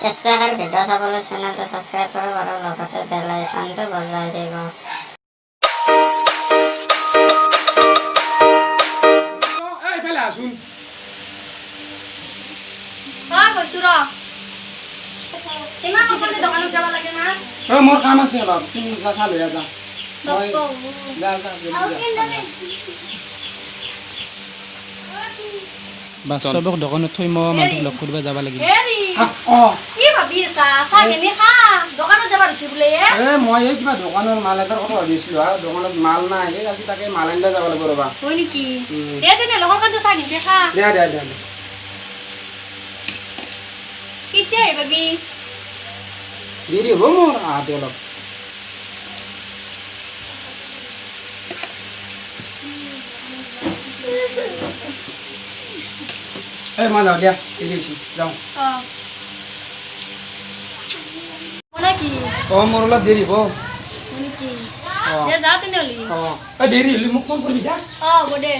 Special video' চাবলৈ চেনেলটো subscribe কৰিব আৰু লগতে বেল আইকনটো বজাই দিব। এই, ইফালে আছোন। অ, গৈছো ৰ। ইমান সোনকালে দোকানত যাব লাগে না? অ, মোৰ কাম আছে অলপ। তুমি যা, চাহ লৈ আহ, যা। মই যা যা, জলদি যা। বাস্তৱক দোকানত থৈ মই মানুহটোক লগ কৰিব যাব লাগিল। হেৰি। অ। কি ভাবি আছা? চাহ কেনে খা, দোকানত যাবা ধৰিছি বোলে এ। এ, মই এই কিবা দোকানৰ মাল এটাৰ কথা ভাবি আছিলো। আৰু দোকানত মাল নাই। এই আজি তাকে মাল আনিব যাব লাগিব, ৰ'বা। হয় নেকি? উম। দে তেনেহ'লে, সোনকালে চাহ কিনতে খা। দে দে দে দে। কেতিয়া আহিবাবি? দেৰি হ'ব মোৰ আহোঁতে অলপ। এই, মই যাওঁ দিয়া, দেৰি হৈছে, যাওঁ। অ, মানে কি? অ, মোৰ অলপ দেৰি হ'ব। হয় নেকি? অ। দে, যা তেনেহ'লে। অ, এই দেৰি হ'লে মোক ফোন কৰিবি দা। অ, হ'ব দে।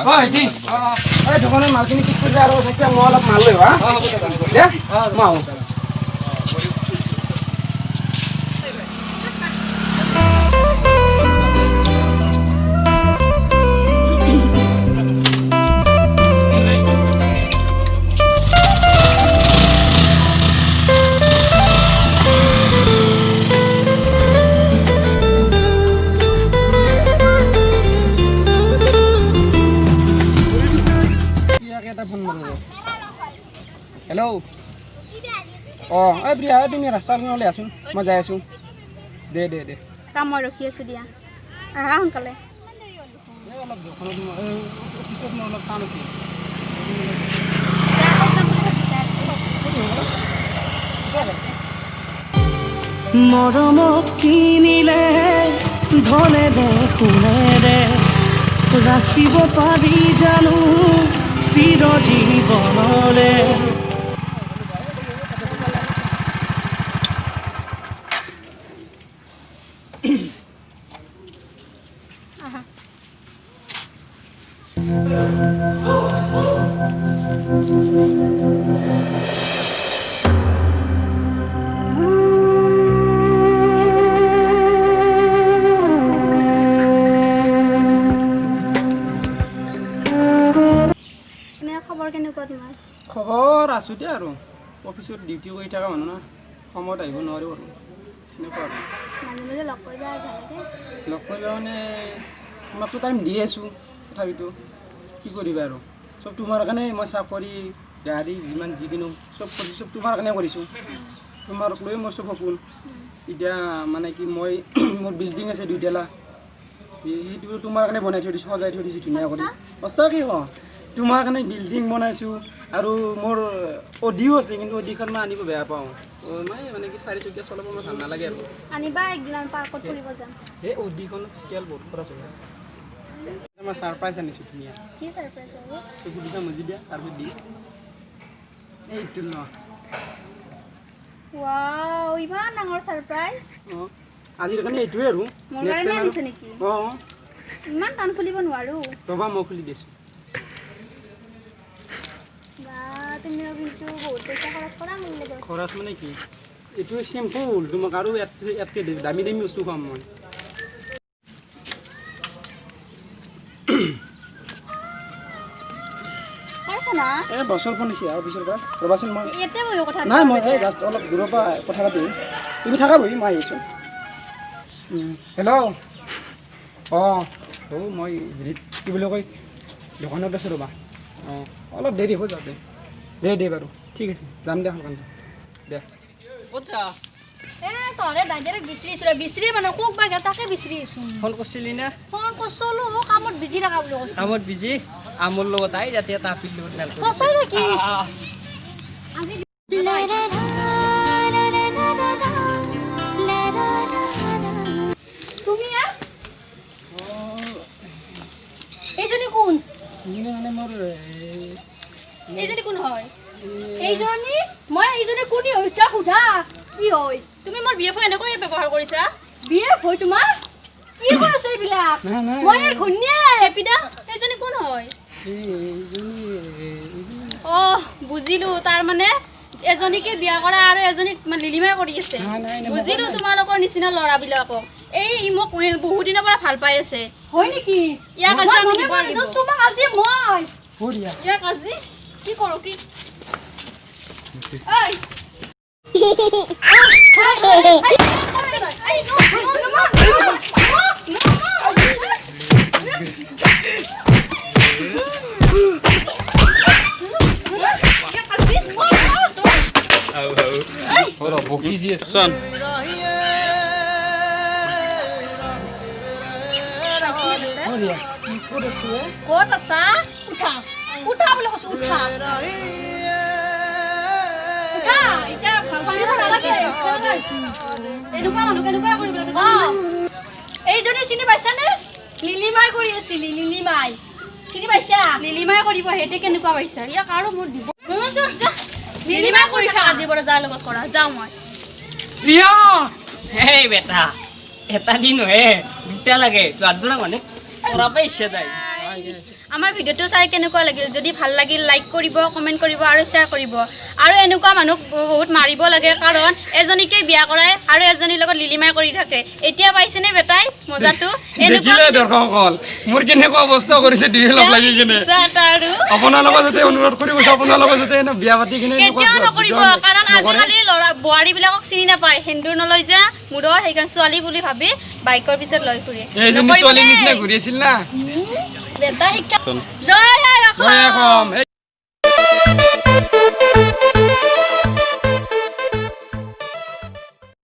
অ ভাইটি, এই দোকানৰ মালখিনি ঠিক কৰিবা আৰু থাকিবা, মই অলপ মাল লৈ আহোঁ। দে, মই আহোঁ। প্ৰিয়াকে এটা ফোন মাৰো। হেল্ল', অঁ, এই প্ৰিয়া, এই তুমি ৰাস্তাৰ ওলাই আছোন, মই যাই আছোঁ। দে দে দে। কাম, মই ৰখি আছোঁ দিয়া, আহা সোনকালে। এই অলপ দোকানত মই, এই অফিচত মোৰ অলপ কাম আছে। যা, ক'ত যাম বুলি ভাবিছা? মৰমক কিনিলে ধনেৰে সোণেৰে ৰাখিব পাৰি জানো চিৰ জীৱনৰে? আহা। এনে খবৰ কেনেকুৱা তোমাৰ? খবৰ আছোঁ দিয়া। আৰু অফিচত ডিউটি কৰি থকা মানুহ না, সময়ত আহিব নোৱাৰোঁ আৰু সেনেকুৱা আৰু। মাজে মাজে লগ কৰিবা, ভাল লাগে। লগ কৰিব মানে তোমাকতো টাইম দি আছোঁ, তথাপিতো কি কৰিবা আৰু, চব তোমাৰ কাৰণে। মই চাকৰি, গাড়ী যিমান যি কিনো চব কৰিছোঁ, চব তোমাৰ কাৰণে কৰিছোঁ। তোমাক লৈ মোৰ চব সপোন। এতিয়া মানে কি, মই মোৰ বিল্ডিং আছে দুইতলা, সেইটো তোমাৰ কাৰণে বনাই থৈ দিছোঁ, সজাই থৈ দিছোঁ ধুনীয়া কৰি। সঁচাকৈ কওঁ, তোমাৰ কাৰণে বিল্ডিং বনাইছোঁ। আৰু মোৰ অডিও আছে, কিন্তু অডিখন মই আনিব বেয়া পাওঁ। মই মানে কি, চাৰিচকীয়া চলাব মোৰ ভাল নালাগে আৰু। আনিবা একদিন, আমি পাৰ্কত ফুৰিব যাম। সেই অডিখনত তেল বহুত খৰচ হয়। মই ছাৰপ্ৰাইজ আনিছোঁ ধুনীয়া। কি ছাৰপ্ৰাইজ হ'ব? চকু দুটা মুজি দিয়া, তাৰপিছত দিম। এইটো ন। ৱাও, ইমান ডাঙৰ ছাৰপ্ৰাইজ! অঁ, আজিৰ কাৰণে এইটোৱে আৰু। মোৰ Next কাৰণে time আৰু- আনিছে নেকি? অঁ। ইমান টান, খুলিব নোৱাৰোঁ। ৰ'বা, মই খুলি দিছোঁ। বা, তুমিও কিন্তু বহুত পইচা খৰচ কৰা মোৰ লগত। খৰচ মানে কি, এইটো চিম্পুল। তোমাক আৰু ইয়াতকৈ দামী দামী বস্তু খুৱাম মই। কাৰ ফোন হা? এই বছৰ ফোন দিছে আৰু অফিচৰ পৰা। ৰ'বাচোন, মই ইয়াতে বহি কথা নাই, মই এই জাষ্ট অলপ দূৰৰ পৰা কথা পাতিম। তুমি থাকা বহি, মই আহিছোঁ। হেল্ল', অঁ, অঁ, মই হেৰিত, কি বুলি কয়, দোকানত আছোঁ ৰ'বা। অঁ, অলপ দেৰি হ'ব যাওঁতে। দে দে বাৰু, ঠিক আছে, যাম দে সোনকালে দে। ক'ত যা? এ, তহঁতে দাইদেৰে বিচাৰি আছো, বিচাৰি মানে কোক বা গেল, তাকে বিচাৰি আছো। ফোন কৰিছিলি না? ফোন কৰছলো, কামত বিজি থাকা বুলি কৈছো। কামত বিজি? আমোৰ লগত আহি ৰাতি এটা আপীৰ লগত মেল কৰি। সঁচাই নেকি? আজি তুমি? এইজনী মানে মোৰ এইজনী কোন হয়? এইজনী মই এইজনী কোন হৈছে সোধা কি হয়? তুমি মোৰ বিএফ এনেকৈ ব্যৱহাৰ কৰিছা? বিএফ হয় তোমাৰ? কি কৰিছে এইবিলাক? নাই, নাই। মই ইয়াৰ ঘৈণীয়েক। হেপিদা, এইজনী কোন হয়? এইজনী অহ, বুজিলো, তাৰ মানে এজনীকে বিয়া কৰা আৰু এজনীক মানে লিলিমাই কৰি আছে। নাই, নাই, নাই, বুজিলো তোমালোকৰ নিচিনা ল'ৰাবিলাকক। এই ই মোক বহুদিনৰ পৰা ভাল পাই আছে। হয় নেকি? ইয়াক আজি মই আমি গমেই দিব পোৱা লাগিব। নাছিলো। তোমাক আজি মই বঢ়িয়া। ইয়াক আজি কি কৰোঁ কি? ঐ! এই, ন, ন, ন, ন, ন, ন। একচন। বঢ়িয়া, কি ক'ত আছো এ? ক'ত আছা? উঠা, উঠা বুলি কৈছো, উঠা, উঠা। এতিয়া ভাবিব নালাগে। এনেকুৱা মানুহ কেনেকুৱা কৰিব লাগে? অ, এইজনী চিনি পাইছানে? লিলিমাই কৰি আছিলি, লিলিমাই চিনি পাইছা? লিলিমাই কৰিব সেইটো কেনেকুৱা পাইছা? ইয়াক আৰু মোৰ দিব। যা, লিলিমাই কৰি থাক আজিৰ পৰা যাৰ লগত কৰা। যাওঁ মই। ৰিয়া! এই বেটা, এটা দিন হে দুটা লাগে তোৰ মানে কৰা পাই ইচ্ছা যায়। আমাৰ ভিডিঅ'টো চাই কেনেকুৱা লাগিল? যদি ভাল লাগিল লাইক কৰিব, কমেণ্ট কৰিব আৰু শ্বেয়াৰ কৰিব। আৰু এনেকুৱা মানুহক বহুত মাৰিব লাগে, কাৰণ এজনীকে বিয়া কৰাই আৰু এজনীৰ লগত লিলিমাই কৰি থাকে। এতিয়া পাইছেনে বেটাই মজাটো? এনেকুৱা দেখিলে দৰ্শকসকল, মোৰ কেনেকুৱা অৱস্থা কৰিছে দুয়ে লগ লাগি কিনে। নিচা এটা আৰু আপোনালোকৰ যাতে অনুৰোধ কৰি কৈছো, আপোনালোকৰ যাতে এনে বিয়া পাতি কিনে এনেকুৱা কেতিয়াও নকৰিব, কাৰণ নকৰে। আজিকালি ল'ৰা বোৱাৰীবিলাকক চিনি নাপায়, সেন্দুৰ নলয় যে মূৰৰ, সেইকাৰণে ছোৱালী বুলি ভাবি বাইকৰ পিছত লৈ ফুৰে। এইজনী নকৰিব ছোৱালীৰ দেই। নিচিনা ঘূৰি আছিল না। বেটা শিক্ষা। জয় আই অসম। জয় অসম।